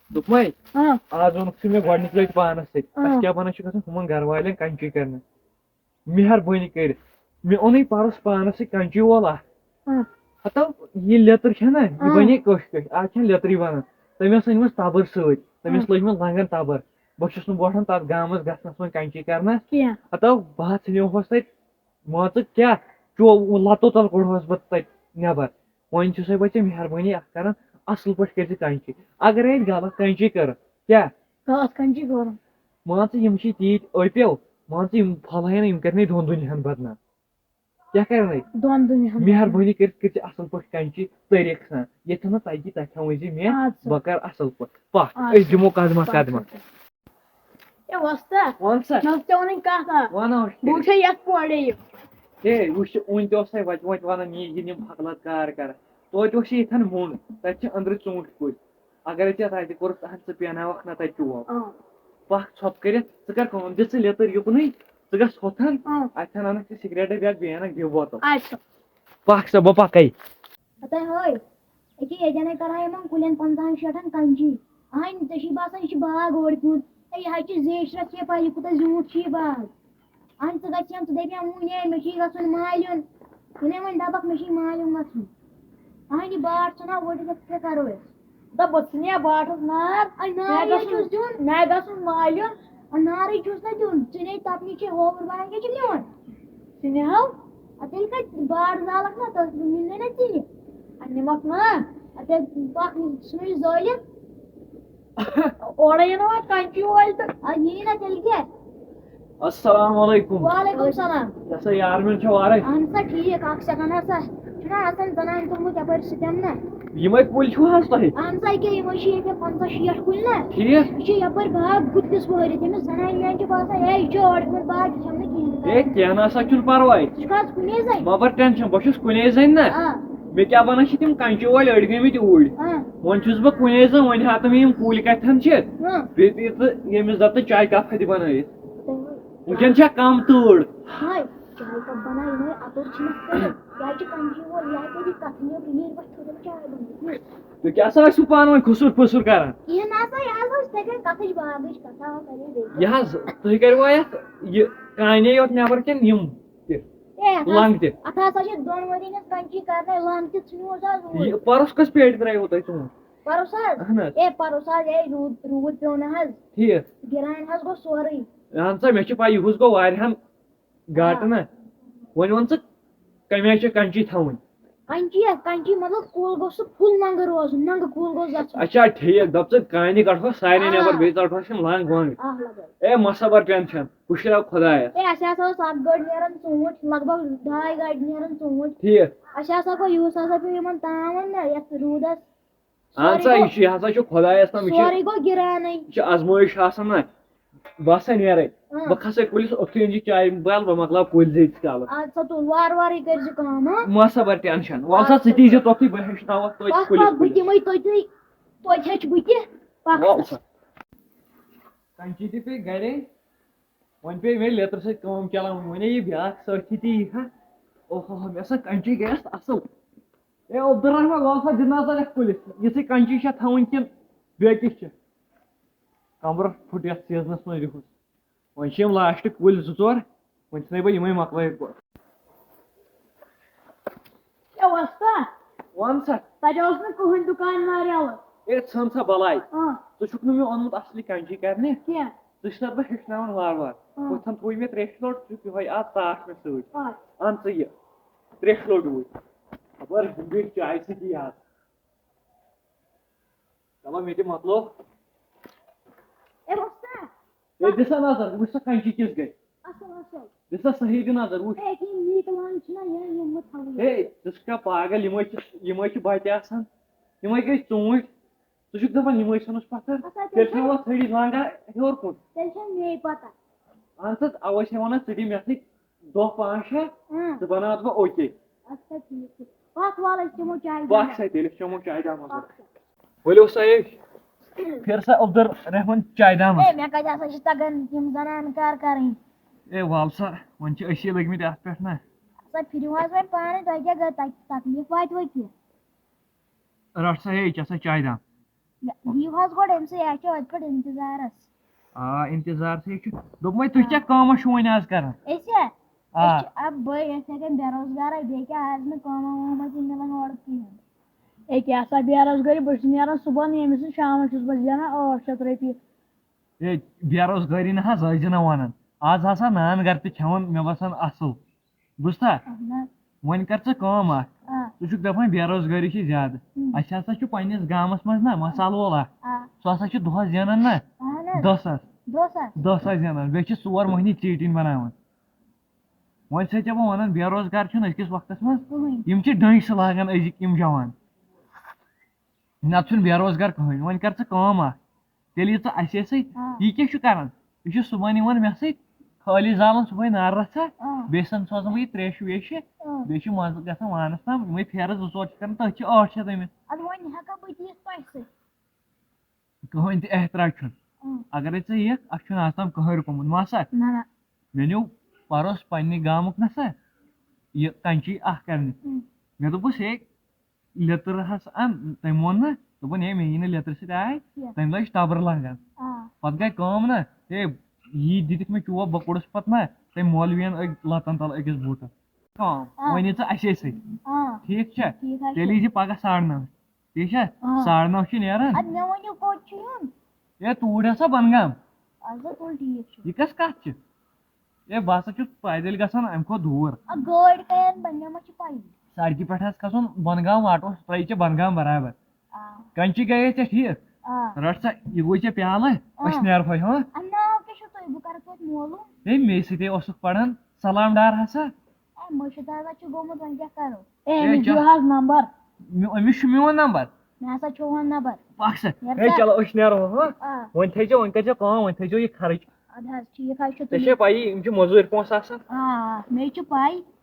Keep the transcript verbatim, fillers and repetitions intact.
دوٚپمَے، آ۔ آز اوٚنُکھ ژٕ مےٚ گۄڈٕنِچ لَٹہِ پانَس سۭتۍ۔ آ۔ اَسہِ کیٛاہ وَنان چھِ گژھان ہُمَن گَرٕ والٮ۪ن کَنچی کَرنہِ؟ مہربٲنی کٔرِتھ، مےٚ اوٚنُے پَرُس پانَس سۭتۍ کَنچی وول اَکھ۔ آ۔ ہَتو، یہِ لیٚتٕر چھَنہ، یہِ آ۔ بَنے کٲشِر کٲشِر۔ آز چھَنہٕ لیٚتٕرٕے بَنان۔ تٔمۍ ٲس أنۍ مٕژ تَبٕر سۭتۍ، تٔمِس آ۔ لٔج مٕژ لَنٛگَن تَبٕر۔ بہٕ چھُس نہٕ بوٹھان تَتھ گامَس گژھنَس وۄنۍ کَنچی کَرنَس۔ کینٛہہ۔ ہَتو، بہٕ ہا ژھٕنیوہَس تَتہِ، مان ژٕ کیٛاہ، چو-، لَتو تَل کوٚڑہَس بہٕ تَتہِ نٮ۪بَر۔ وۄنۍ چھُسَے بہٕ ژےٚ مہربٲنی اَکھ کَران، اَصٕل پٲٹھۍ کٔرۍ زِ کَنچی۔ اَگَرے أمۍ غلط کَنچی کٔر، کیٛاہ؟ غلط کَنچی کٔرٕن۔ مان ژٕ، یِم چھِ تیٖتۍ ٲپیو، مان ژٕ، یِم پھۄلہٕ ہَن، یِم کَرنَے دۄن دُنیاہَن بدنام۔ کیٛاہ کَرنَے؟ دۄن دُنیاہَن۔ مہربٲنی کٔرِتھ کٔرۍ زِ اَصٕل پٲٹھۍ کَنچی، طریٖقہٕ سان۔ ییٚتہِ نہٕ تَگہِ، تَتہِ تھاوٕنۍ زِ مےٚ، اَدٕ سا۔ بہٕ کَرٕ اَصٕل پٲٹھۍ۔ پَکھ، اَدٕ أسۍ دِمو قدمہ قدمہ۔ اے وۄستا، وَن سا۔ مےٚ ٲس ژےٚ وَنٕنۍ کَتھ اَکھ۔ وَنو أسۍ بہٕ کیٛاہ؟ وٕچھے یَتھ پورے یہِ۔ ہے، وٕچھ، وٕنۍ تہِ اوسَے وَتہِ وَتہِ وَنان، یہِ یہِ نِم ہۄکلَت کار کَرَکھ۔ توتہِ اوس یہِ یِتھَن موٚنٛڈ، تَتہِ چھِ أنٛدرٕ ژوٗنٛٹھۍ کُلۍ۔ اَگَرے ژےٚ تَتہِ کوٚرُتھ، اَہَن، ژٕ پیناوَکھ نہ تَتہِ چوب۔ آ۔ پَکھ ژھۄپہٕ کٔرِتھ، ژٕ کَر کٲم، دِ ژٕ لیٚتٕر یُکنُے، ژٕ گژھ ہۄتھَن، آ۔ اَتھٮ۪ن اَنَکھ ژٕ سِگریٹَے بیٚیہِ اَکھ بیٚیہِ اَنَکھ بیٚیہِ بوتل۔ اچھا۔ پَکھ سا، بہٕ پَکَے۔ ہَتَے ہٲے، أکے ییٚتٮ۪نَے کَرہا یِمَن کُلٮ۪ن پنٛژاہَن شیٹھَن کَنچی۔ اَہَنۍ، ژےٚ چھی باسان یہِ چھِ باغ اورٕ کیُتھ۔ ہے، یہِ حظ چھِ زیچھِ رَژھ، یہِ پَے، یہِ کوٗتاہ زیوٗٹھ چھُ یہِ باغ۔ اَہَنۍ، ژٕ گژھِ ہَم، ژٕ دَپہِ ہَم، وُنہِ ہے مےٚ چھُے گژھُن مالیُن۔ وُنہِ وۄنۍ دَپَکھ، مےٚ چھُے مالیُن گژھُن۔ اَہَنۍ، یہِ باٹھ ژھٕنہٕ ہا وٕڈِتھ، یَتھ کیٛاہ کَرو أسۍ؟ دَپ، بہٕ ژھٕنہٕ ہا باٹھَس نار۔ اَے، نار مےٚ ہے گژھُن، چھُس دیُن۔ مےٚ گژھُن مالیُن۔ اَ، نارٕے چھُس نہ دیُن، ژٕ نے تَپنہِ چھے ہووُر بَنان کیٛاہ چھِ میون؟ ژٕ نِہَو؟ اَ، تیٚلہِ کَتہِ باٹھ زالَکھ نہ، تَتھ مِلہِ نہ ژٕ نہِ۔ اَ، نِمَکھ نہ۔ اَ، تیٚلہِ پَکھ ژھٕنُے زٲلِتھ۔ اورَے یِنہٕ وۄنۍ کَنچی وٲلۍ تہٕ۔ اَ، یی نہ تیٚلہِ کیٛاہ؟ السلام علیکم۔ وعلیکم السلام۔ یہِ ہسا یارمین چھا وارے؟ اہن سا ٹھیٖک، اَکھ سیکنڈ ہسا۔ چھُنہ آسان زنانہِ توٚرمُت یَپٲرۍ سِتَم نہ؟ یِمے کُلۍ چھِو حظ تۄہہِ؟ اہن سا ییٚکیٛاہ یِمے چھِ ییٚتہِ پنٛژاہ شیٹھ کُلۍ نہ؟ ٹھیٖک۔ یہِ چھِ یَپٲرۍ باغ گُتلِس وٲرِتھ، ییٚمِس زنانہِ میٛانہِ چھِ باسان، ہے، یہِ چھُ ٲٹھ گُنٛٹھ باغ، یہِ چھَم نہٕ کِہیٖنۍ ہے، کران۔ کینٛہہ نہ سا چھُنہٕ پرواے۔ ژٕ چھُکھ حظ کُنے زَنہِ؟ مہ بر ٹینشن، بہٕ چھُس کُنے زٔنۍ نہ۔ آ۔ مےٚ کیٛاہ وَنان چھِ تِم کَنچہِ وٲلۍ أڑۍ گٔمٕتۍ اوٗرۍ۔ آ۔ وۄنۍ چھُس بہٕ کُنے زٔنۍ، وۄنۍ ہاو تہٕ مےٚ یِم کُلۍ کَتٮ۪ن چھِ۔ آ۔ بیٚیہِ تہِ تہٕ ییٚمِس دَپ تہٕ چاے کَپ تہِ بَنٲیِتھ۔ وٕنکٮ۪ن چھےٚ کَم تۭر۔ ہاے، چاے کَپ بَناو یِمَے اَپٲرۍ چھِنَس کٔرِتھ۔ یا چھِ کَنچی وول، یا کَرِ یہِ کَتھٕے یوت، یہِ نیرِ وۄتھِ تھوٚد چاے بَنٲوِتھ۔ تُہۍ کیٛاہ سا ٲسِو پانہٕ ؤنۍ کھُسُر پھُسُر کَران؟ کِہیٖنۍ نہ سا، یہِ حظ ٲس تِتھَے کَنۍ کَتھٕچ باغٕچ کَتھا کَرے بیٚیہِ۔ یہِ حظ، تُہۍ کَرِوٕ یَتھ یہِ کانہِ یوت نٮ۪بر کِنہٕ یِم تہِ؟ ہے، اَتھ حظ، لنٛگ تہِ؟ اَتھ ہسا چھِ دۄن ؤرِین ہٕنٛز کَنچی کَرنَے، لنٛگ تہِ ژھٕنِوُس حظ اوٗرۍ۔ یہِ پَرُس کٔژ پیٹہِ درٛایوٕ تۄہہِ ژوٗنٛٹھۍ؟ پَرُس حظ؟ اَہَن حظ۔ ہے، پَرُس حظ، ہے، روٗد، روٗد پیوٚو نہ حظ۔ ٹھیٖک۔ گِراین حظ گوٚو سورُے۔ اَہَن سا، مےٚ چھِ پَے، یِہُس گوٚو واریاہَن گاٹہٕ نہ۔ وۄنۍ وَن ژٕ، کَمہِ آیہِ چھےٚ کَنچی تھاوٕنۍ؟ کَنچی ہا، کَنچی مطلب کُل گوٚژھ سُہ full ننٛگہٕ روزُن، ننٛگہٕ کُل گوٚژھ گژھُن۔ اچھا، ٹھیٖک، دَپ ژٕ کانہِ کَڑہوس سارے نٮ۪بر، آ۔ بیٚیہِ ژَٹہوس یِم لنٛگ ونٛگ۔ اَکھ لَگٲو۔ اے، مہ سا بَر ٹٮ۪نشَن، ہُشراو خۄدایَس۔ اے، اَسہِ ہسا اوس اَکھ گٲڑۍ نیران ژوٗنٛٹھۍ، لگ بگ ڈاے گاڑِ نیران ژوٗنٛٹھۍ۔ ٹھیٖک۔ اَسہِ ہسا گوٚو، یُہُس ہسا پیوٚو یِمَن تاوَن نہ یَتھ روٗدَس۔ اَہَن سا، سورُے یہِ چھُ، یہِ ہسا چھُ خۄدایَس تام، یہِ چھُ، سورُے گوٚو گِرانٕے۔ یہِ چھُ آزمٲیِش آسان نہ۔ بہٕ ہسا نیرَے۔ اۭں۔ بہٕ کھسَے کُلِس، اوٚتھُے أنۍ زِ چایہِ بَل، بہٕ مۄکلاو کُلۍ زیٚیہِ تہِ کَلہٕ۔ اَدٕ سا تُل، وارٕ وارٕے کٔرۍ زِ کٲم، ہاں؟ مہ سا بَر ٹٮ۪نشَن۔ وَل سا، اَدٕ سا ژٕ تہِ یی زِ توٚتھُے، بہٕ ہیٚچھناوَتھ توتہِ پَکھ، کُلِس پَکھ، بہٕ کُلِس۔ دِمَے توتہِ، توتہِ ہیٚچھِ بہٕ تہِ۔ پَکھ وَل سا۔ سا۔ کَنچی تہِ پیٚیہِ گَرے۔ وۄنۍ پیٚیہِ مےٚ لیٚترٕ سۭتۍ کٲم چلاوٕنۍ۔ وۄنۍ یہِ بیٛاکھ سٲتھی تہِ یی ہا۔ اوہو، مےٚ سا کَنچی گٔیَس اَصٕل۔ اے عبدالرحمان، وَل سا دِ نظر یَتھ کُلِس۔ یِژھٕے کَنچی چھےٚ تھاوٕنۍ کِنہٕ بیٚیہِ کِس چھِ؟ کَمرٕ پھُٹ یَتھ سیٖزنَس منٛز یِہُس۔ وۄنۍ چھِ یِم لاسٹ کُلۍ زٕ ژور، وۄنۍ ژھٕنے بہٕ یِمَے مۄکلٲیِتھ گۄڈٕ۔ اے وۄستا، وَن سا۔ تَتہِ اوس نہٕ کٕہٕنۍ دُکان ناریلہٕ۔ اے ژھٕن سا بَلاے۔ اۭں۔ ژٕ چھُکھ نہٕ مےٚ اوٚنمُت اَصلی کَنچی کَرنہِ۔ کینٛہہ۔ ژٕ چھُکھ بہٕ ہیٚچھناوان وارٕ وارٕ۔ اۭں۔ ہُتھَن تھوٚوُے مےٚ ترٛیش لوٚٹ، ژٕ چھُکھ یِہوٚے آز ژاٹھ مےٚ سۭتۍ۔ اَدٕ۔ اَن ژٕ یہِ ترٛیش لوٚٹ یوٗرۍ۔ خبر ہُم گٔے چایہِ سۭتی یاد۔ چلو، مےٚ تہِ مۄکلو۔ اے وۄستا۔ اے، دِ سا نظر، وٕچھ سا کَنچی کِژھ گٔے۔ اَصٕل، اَصٕل۔ دِ سا صحیح، دِ نظر، وٕچھ۔ اے، یِم نیٖتہٕ وان چھِنہ یِہوٚے یِم مہٕ تھاوٕنۍ۔ ہے، ژٕ چھُکھا پاگل؟ یِمَے چھِ، یِمَے چھِ بَچہٕ آسان۔ یِمَے گٔے ژوٗنٛٹھۍ۔ ژٕ چھُکھ دَپان یِمَے ژھٕنُس پَتھر؟ اَسا، تیٚلہِ تیٚلہِ چھُنہ وۄنۍ ژھٕنِتھ لنٛگا ہیوٚر کُن۔ تیٚلہِ چھَنہٕ مے پَتہ۔ اَہَن سا، اَوَے چھِ وَنان، ژٕ دِ مےٚ سۭتۍ دَہ پانٛژھ شےٚ، اۭں۔ ژٕ بَناوَتھ بہٕ اوکے۔ اَدٕ سا ٹھیٖک چھُ۔ پَکھ وَلہٕ أسۍ چٮ۪مو چاے پَکھ دامَس۔ سا تیٚلہِ، أسۍ چٮ۪مو چاے دامَس۔ پَکھ سا۔ ؤلِو سا، ہے، پھِر سا عبدالرحمان چاے دامَس۔ ہے، مےٚ کَتہِ ہسا چھِ تَگان یِم زَنان کار کَرٕنۍ۔ ہے، وَل سا، وۄنۍ چھِ أسی لٔگۍ مٕتۍ اَتھ پٮ۪ٹھ نہ۔ سا پھِرِو حظ وۄنۍ پانَے، تۄہہِ کیٛاہ گٔے تَتہِ تکلیٖف واتہِ وۄنۍ کینٛہہ؟ رَٹ سا، ہے، چےٚ سا چاے دام۔ یہِ-، یِیِو حظ گۄڈٕ أمۍ سٕے اَتھِ، أتھۍ پٮ۪ٹھ اِنتظارَس۔ آ، اِنتظار سے چھُ۔ دوٚپمَے، تُہۍ کیٛاہ کٲمہ چھُو وۄنۍ آز کران؟ أسۍ ہا؟ آ۔ أسۍ چھِ، اَ، بٔے، أسۍ یِتھَے کٔنۍ بے روزگارٕے، بیٚیہِ کیٛاہ، آز نہٕ کٲمہ وٲمہ تہِ مِلان اورٕ کِہیٖنۍ۔ ہے، کیٛاہ سا بے روزگٲری، بہٕ چھُس نیران صُبحن ییٚمہِ سۭتۍ شامَس چھُس بہٕ زینان ٲٹھ شیٚتھ رۄپیہِ۔ ہے، بے روزگٲری نہ حظ ٲسۍ زِ نہ وَنان۔ آز ہسا نان گرِ تہِ کھٮ۪وان، مےٚ باسان، اَصٕل۔ بوٗزتھا؟ اہن حظ۔ وۄنۍ کر ژٕ کٲم اکھ۔ آ۔ ژٕ چھُکھ دپان بے روزگٲری چھِ زیادٕ۔ ہُم۔ اَسہِ ہسا چھُ پننِس گامس منٛز نہ مسالہٕ وول اکھ۔ آ۔ سُہ ہسا چھُ دۄہس زینان نہ اہن حظ۔ دہ ساس۔ دہ ساس۔ دہ ساس زینان، بیٚیہِ چھِ ژور مٔہنی ژیٖٹِنۍ بناوان۔ وۄنۍ چھُسے ژےٚ بہٕ ونان، بے روزگار چھُنہٕ أزکِس وقتس منٛز۔ کٕہٕنۍ۔ یِم چھِ ڈٔنۍ سُہ لاگان أزِکۍ یِم جوان۔ نتہٕ چھُنہٕ بے روزگار کٕہٕنۍ۔ وۄنۍ کر ژٕ کٲم اکھ، تیٚلہِ یہِ ژٕ اَسے سۭتۍ۔ آ۔ یہِ کیٛاہ چھُ کران؟ یہِ چھُ صُبحن یِوان مےٚ سۭتۍ، خٲلی زالان صُبحٲے نارٕ رژھا، آ۔ بیٚیہِ سَن سوزان بہٕ یہِ تریشہِ ویشہِ، آ۔ بیٚیہِ چھُ منٛزٕ گژھان وانَس تام، یِمَے پھیرٕ زٕ ژور چھِ کران، تٔتھۍ چھِ ٲٹھ شیٚتھ أمِس۔ اَدٕ وۄنۍ ہٮ۪کا بہٕ تہِ یِتھ تۄہہِ سۭتۍ؟ کٕہٕنۍ تہِ احتراج چھُنہٕ۔ آ۔ اگرے ژٕ یِکھ، اَسہِ چھُنہٕ آز تام کٕہٕنۍ رُکومُت، ما سا؟ نہ، نہ۔ مےٚ نیوٗ پَرُس پننہِ گامُک نہ سا یہِ کَنچی اکھ کرنہِ۔ ہُم۔ مےٚ دوٚپُس، ہے، لیٚتٕر حظ اَن۔ تٔمۍ ووٚن نہٕ، دوٚپُن، ہے، مےٚ یی نہٕ لیٚتٕر سۭتۍ آے۔ کینٛہہ۔ تٔمۍ لٲج تَبٕر لَگان۔ آ۔ پَتہٕ گٔے کٲم نہ، ہے، یی دِتِکھ مےٚ چوب، بہٕ کوٚڑُس پَتہٕ نہ تٔمۍ مولوِیَن أکۍ لَتَن تَل أکِس بوٗٹَس۔ کٲم۔ آ۔ وۄنۍ یہِ ژٕ اَسے سۭتۍ۔ آ۔ ٹھیٖک چھا؟ ٹھیٖک حظ چھُ۔ تیٚلہِ یی زِ پَگاہ ساڑٕ نَو۔ ٹھیٖک چھا؟ آ۔ ساڑٕ نَو چھُ نیران۔ اَدٕ مےٚ ؤنِو کوٚت چھُ یُن؟ ہے، توٗرۍ ہسا بۄنہٕ گام۔ اَدٕ تُل ٹھیٖک چھُ۔ یہِ کۄس کَتھ چھِ؟ ہے، بہٕ ہسا چھُس پیدٔلۍ گژھان اَمہِ کھۄتہٕ دوٗر۔ اَدٕ گٲڑۍ کَتٮ۪ن بَنہِ؟ مےٚ ما چھِ پَیی۔ سڑکہِ پٮ۪ٹھ آسہِ کھسُن بۄنہٕ گام، آٹوَس ترٛٲیِی ژےٚ بۄنہٕ گام برابر۔ آ۔ کَنچی گٔیے ژےٚ ٹھیٖک؟ آ۔ رَٹ سا، یہِ گوٚو ژےٚ پیالہٕ، آ۔ أسۍ نیرہوے، ہاں؟ اَمہِ ناو کیٛاہ چھُو تۄہہِ؟ بہٕ کَرٕ توتہِ معلوٗم۔ ہے، مے سۭتے اوسُکھ پَران، سلام ڈار ہسا۔ اے، مٔشِد ہسا چھُ گوٚمُت، وۄنۍ کیٛاہ کَرو؟ اے، ہے، أمِس کیٛاہ؟ دِیِو حظ نمبر۔ مےٚ، أمِس چھُ میون نمبر۔ مےٚ ہسا چھُ ہُہُنٛد نمبر۔ پَکھ سا۔ یَتھ ہے، سا چلو، أسۍ نیرو، ہاں؟ آ۔ وۄنۍ تھٲیزیو، وۄنۍ کٔرزیو کٲم، وۄنۍ تھٲیزیو یہِ خرٕچ۔ اَدٕ حظ، ٹھیٖک حظ چھُ، ژےٚ تُلِو۔ چھےٚ پَیی، یِم چھِ مٔزوٗرۍ پونٛسہٕ آسان۔ آ، آ، مےٚ چھِ پَے۔